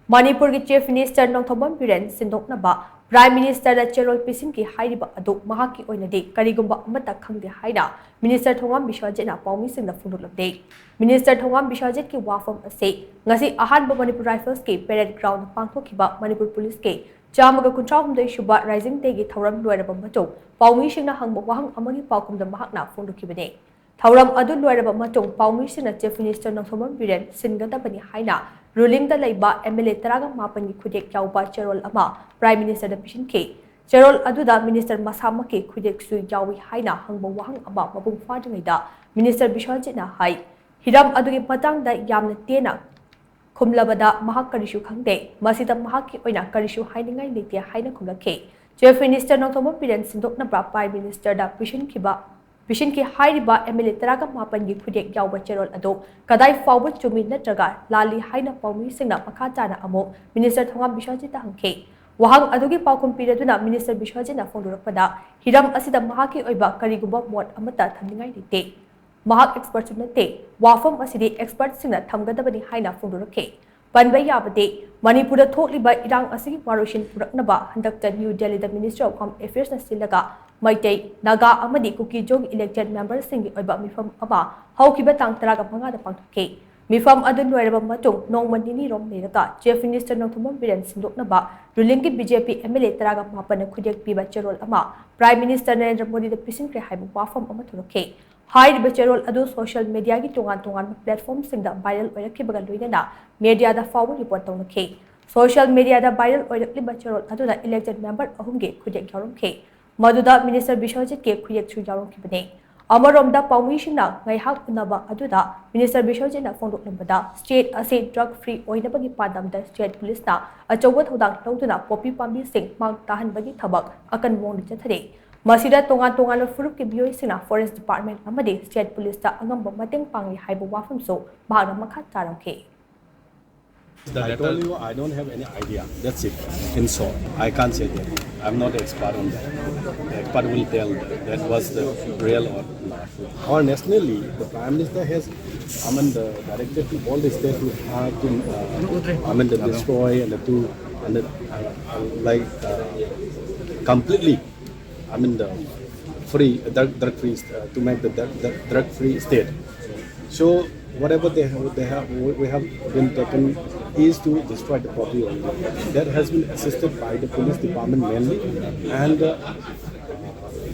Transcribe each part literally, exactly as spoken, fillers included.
ꯃꯅꯤꯄꯨꯔꯒꯤ Chief Minister Nongthombam Biren ꯁꯤꯟꯗꯣꯛꯅꯕ Prime Ministerꯗ ꯆꯦꯔꯣꯜ ꯄꯤꯁꯤꯟꯈꯤ ꯍꯥꯏꯔꯤꯕ ꯑꯗꯨ ꯃꯍꯥꯛꯀꯤ ꯑꯣꯏꯅꯗꯤ ꯀꯔꯤꯒꯨꯝꯕ ꯑꯃꯠꯇ ꯈꯪꯗꯦ ꯍꯥꯏꯅ Minister ꯊꯣꯉꯥꯝ ꯕꯤꯁ꯭ꯋꯖꯤꯠꯅ ꯄꯥꯎꯃꯤꯁꯤꯡꯗ ꯐꯣꯡꯗꯣꯛꯂꯝꯗꯦ꯫ Minister ꯊꯣꯉꯥꯝ ꯕꯤꯁ꯭ꯋꯖꯤꯠꯀꯤ ꯋꯥꯐꯝ ꯑꯁꯤ ꯉꯁꯤ ꯑꯍꯥꯟꯕ ꯃꯅꯤꯄꯨꯔ Riflesꯀꯤ parade groundꯗ ꯄꯥꯡꯊꯣꯛꯈꯤꯕ ꯃꯅꯤꯄꯨꯔ Policeꯀꯤ ꯆꯥꯝꯃꯒ ꯀꯨꯟꯊ꯭ꯔꯥ ꯍꯨꯝꯗꯣꯏ ꯁꯨꯕ Rising Dayꯒꯤ ꯊꯧꯔꯝ ꯂꯣꯏꯔꯕ ꯃꯇꯨꯡ ꯄꯥꯎꯃꯤꯁꯤꯡꯅ ꯍꯪꯕ ꯋꯥꯍꯪ ꯑꯃꯒꯤ ꯄꯥꯎꯈꯨꯝꯗ ꯃꯍꯥꯛꯅ ꯐꯣꯡꯗꯣꯛꯈꯤꯕꯅꯤ꯫ ꯊꯧꯔꯝ ꯑꯗꯨ ꯂꯣꯏꯔꯕ ꯃꯇꯨꯡ ꯄꯥꯎꯃꯤꯁꯤꯡꯅ Chief Minister ꯅꯣꯡꯊꯣꯝꯕꯝ ꯕꯤꯔꯦꯟ ꯁꯤꯟꯒꯗꯕꯅꯤ ꯍꯥꯏꯅ rulingꯗ ꯂꯩꯕ MLA ꯇꯔꯥꯒ ꯃꯥꯄꯟꯒꯤ ꯈꯨꯗꯦꯛ ꯌꯥꯎꯕ ꯆꯦꯔꯣꯜ ꯑꯃ Prime Ministerꯗ ꯄꯤꯁꯤꯟꯈꯤ꯫ ꯆꯦꯔꯣꯜ ꯑꯗꯨꯗ Minister ꯃꯁꯥꯃꯛꯀꯤ ꯈꯨꯗꯦꯛꯁꯨ ꯌꯥꯎꯏ ꯍꯥꯏꯅ ꯍꯪꯕ ꯋꯥꯍꯪ ꯑꯃ ꯃꯄꯨꯡ ꯐꯥꯗ꯭ꯔꯤꯉꯩꯗ Minister ꯕꯤꯁ꯭ꯋꯖꯤꯠꯅ ꯍꯥꯏ, ꯍꯤꯔꯝ ꯑꯗꯨꯒꯤ ꯃꯇꯥꯡꯗ ꯌꯥꯝꯅ ꯇꯦꯟꯅ ꯈꯨꯝꯂꯕꯗ ꯃꯍꯥꯛ ꯀꯔꯤꯁꯨ ꯈꯪꯗꯦ꯫ ꯃꯁꯤꯗ ꯃꯍꯥꯛꯀꯤ ꯑꯣꯏꯅ ꯀꯔꯤꯁꯨ ꯍꯥꯏꯅꯤꯡꯉꯥꯏ ꯂꯩꯇꯦ ꯍꯥꯏꯅ ꯈꯨꯝꯂꯛꯈꯤ꯫ Chief Minister Nongthombam Biren ꯁꯤꯟꯗꯣꯛꯅꯕ Prime Ministerꯗ ꯄꯤꯁꯤꯟꯈꯤꯕ, ꯄꯤꯁꯤꯟꯈꯤ ꯍꯥꯏꯔꯤꯕ MLA ꯇꯔꯥꯒ ꯃꯥꯄꯟꯒꯤ ꯈꯨꯗꯦꯛ ꯌꯥꯎꯕ ꯆꯦꯔꯣꯜ ꯑꯗꯨ ꯀꯗꯥꯏ ꯐꯥꯎꯕ ꯆꯨꯝꯃꯤ ꯅꯠꯇ꯭ꯔꯒ ꯂꯥꯜꯂꯤ ꯍꯥꯏꯅ ꯄꯥꯎꯃꯤꯁꯤꯡꯅ ꯃꯈꯥ ꯇꯥꯅ ꯑꯃꯨꯛ Minister ꯊꯣꯉꯥꯝ ꯕꯤꯁ꯭ꯋꯖꯤꯠꯇ ꯍꯪꯈꯤ꯫ ꯋꯥꯍꯪ ꯑꯗꯨꯒꯤ ꯄꯥꯎꯈꯨꯝ ꯄꯤꯔꯗꯨꯅ Minister ꯕꯤꯁ꯭ꯋꯖꯤꯠꯅ ꯐꯣꯡꯗꯣꯔꯛꯄꯗ, ꯍꯤꯔꯝ ꯑꯁꯤꯗ ꯃꯍꯥꯛꯀꯤ ꯑꯣꯏꯕ ꯀꯔꯤꯒꯨꯝꯕ ꯃꯣꯠ ꯑꯃꯠꯇ ꯊꯝꯅꯤꯡꯉꯥꯏ ꯂꯩꯇꯦ꯫ ꯃꯍꯥꯛ expertꯁꯨ ꯅꯠꯇꯦ꯫ ꯋꯥꯐꯝ ꯑꯁꯤꯗꯤ expertꯁꯤꯡꯅ ꯊꯝꯒꯗꯕꯅꯤ ꯍꯥꯏꯅ ꯐꯣꯡꯗꯣꯔꯛꯈꯤ꯫ ꯄꯟꯕ ꯌꯥꯕꯗꯤ, ꯃꯅꯤꯄꯨꯔꯗ ꯊꯣꯛꯂꯤꯕ ꯏꯔꯥꯡ ꯑꯁꯤꯒꯤ ꯋꯥꯔꯣꯏꯁꯤꯟ ꯄꯨꯔꯛꯅꯕ ꯍꯟꯗꯛꯇ New Delhiꯗ Ministry of Home Affairsꯅ ꯁꯤꯜꯂꯒ ꯃꯩꯇꯩ, ꯅꯥꯒꯥ ꯑꯃꯗꯤ ꯀꯨꯀꯤꯖꯣꯒꯤ elected memberꯁꯤꯡꯒꯤ ꯑꯣꯏꯕ ꯃꯤꯐꯝ ꯑꯃ ꯍꯧꯈꯤꯕ ꯇꯥꯡ ꯇꯔꯥꯒ ꯃꯉꯥꯗ ꯄꯥꯡꯊꯣꯛꯈꯤ꯫ ꯃꯤꯐꯝ ꯑꯗꯨ ꯂꯣꯏꯔꯕ ꯃꯇꯨꯡ ꯅꯣꯡꯃ ꯅꯤꯅꯤꯔꯣꯝ ꯂꯩꯔꯒ Chief Minister Nongthombam Biren ꯁꯤꯟꯗꯣꯛꯅꯕ rulingꯒꯤ BJP MLA ꯇꯔꯥꯒ ꯃꯥꯄꯟꯅ ꯈꯨꯗꯦꯛ ꯄꯤꯕ ꯆꯦꯔꯣꯜ ꯑꯃ Prime Minister ꯅꯔꯦꯟꯗ꯭ꯔ ꯃꯣꯗꯤꯗ ꯄꯤꯁꯤꯟꯈ꯭ꯔꯦ ꯍꯥꯏꯕ ꯋꯥꯐꯝ ꯑꯃ ꯊꯣꯔꯛꯈꯤ꯫ ꯍꯥꯏꯔꯤꯕ ꯆꯦꯔꯣꯜ ꯑꯗꯨ social mediaꯒꯤ ꯇꯣꯉꯥꯟ ꯇꯣꯉꯥꯟꯕ platformꯁꯤꯡꯗ viral ꯑꯣꯏꯔꯛꯈꯤꯕꯒ ꯂꯣꯏꯅꯅ mediaꯗ ꯐꯥꯎꯕ report ꯇꯧꯅꯈꯤ꯫ Social mediaꯗ viral ꯑꯣꯏꯔꯛꯂꯤꯕ ꯆꯦꯔꯣꯜ ꯑꯗꯨꯗ elected member ꯑꯍꯨꯝꯒꯤ ꯈꯨꯗꯦꯛ ꯌꯥꯎꯔꯝꯈꯤ꯫ ꯃꯗꯨꯗ Minister ꯕꯤꯁ꯭ꯋꯖꯤꯠꯀꯤ ꯈꯨꯌꯦꯛꯁꯨ ꯌꯥꯎꯔꯝꯈꯤꯕꯅꯤ꯫ ꯑꯃꯔꯣꯝꯗ ꯄꯥꯎꯃꯤꯁꯤꯡꯅ ꯉꯥꯏꯍꯥꯛ ꯎꯅꯕ ꯑꯗꯨꯗ Minister ꯕꯤꯁ꯭ꯋꯖꯤꯠꯅ ꯐꯣꯡꯗꯣꯛꯂꯝꯕꯗ state ꯑꯁꯤ drug free ꯑꯣꯏꯅꯕꯒꯤ ꯄꯥꯟꯗꯝꯗ state policeꯅ ꯑꯆꯧꯕ ꯊꯧꯗꯥꯡ ꯂꯧꯗꯨꯅ ꯄꯣꯄꯤ ꯄꯥꯝꯕꯤꯁꯤꯡ ꯃꯥꯡ ꯇꯥꯍꯟꯕꯒꯤ ꯊꯕꯛ ꯑꯀꯟꯕ ꯃꯑꯣꯡꯗ ꯆꯠꯊꯔꯤ꯫ ꯃꯁꯤꯗ ꯇꯣꯉꯥꯟ ꯇꯣꯉꯥꯟꯕ ꯐꯨꯔꯨꯞꯀꯤ ꯃꯤꯑꯣꯏꯁꯤꯡꯅ forest department ꯑꯃꯗꯤ state policeꯇ ꯑꯉꯝꯕ ꯃꯇꯦꯡ ꯄꯥꯡꯂꯤ ꯍꯥꯏꯕ ꯋꯥꯐꯝꯁꯨ ꯃꯍꯥꯛꯅ ꯃꯈꯥ ꯇꯥꯔꯝꯈꯤ꯫ I told you I don't have any idea. That's it. In short, I can't say that. I'm not expert on that. The expert will tell that, that was the real or not. Our nationally, the Prime Minister has I mean, the directive to all the state to have to, uh, I mean, the destroy and the to, and the, uh, like, uh, completely, I mean, the free, drug, drug free, uh, to make the drug, drug, drug free state. So whatever they have, they have, we we have been taken is to destroy the property only. That has been assisted by the police department mainly, and, uh,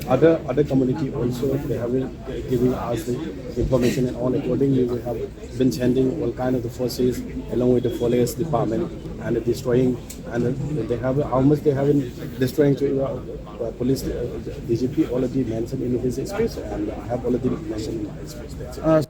other, other community also, they have been giving us the information and all. Accordingly, we have been sending all kind of the forces along with the police department and destroying, and they have, how much they have been destroying to, uh, uh, police, uh, D G P already mentioned in his speech, and I have already mentioned in my speech. That's it. Uh,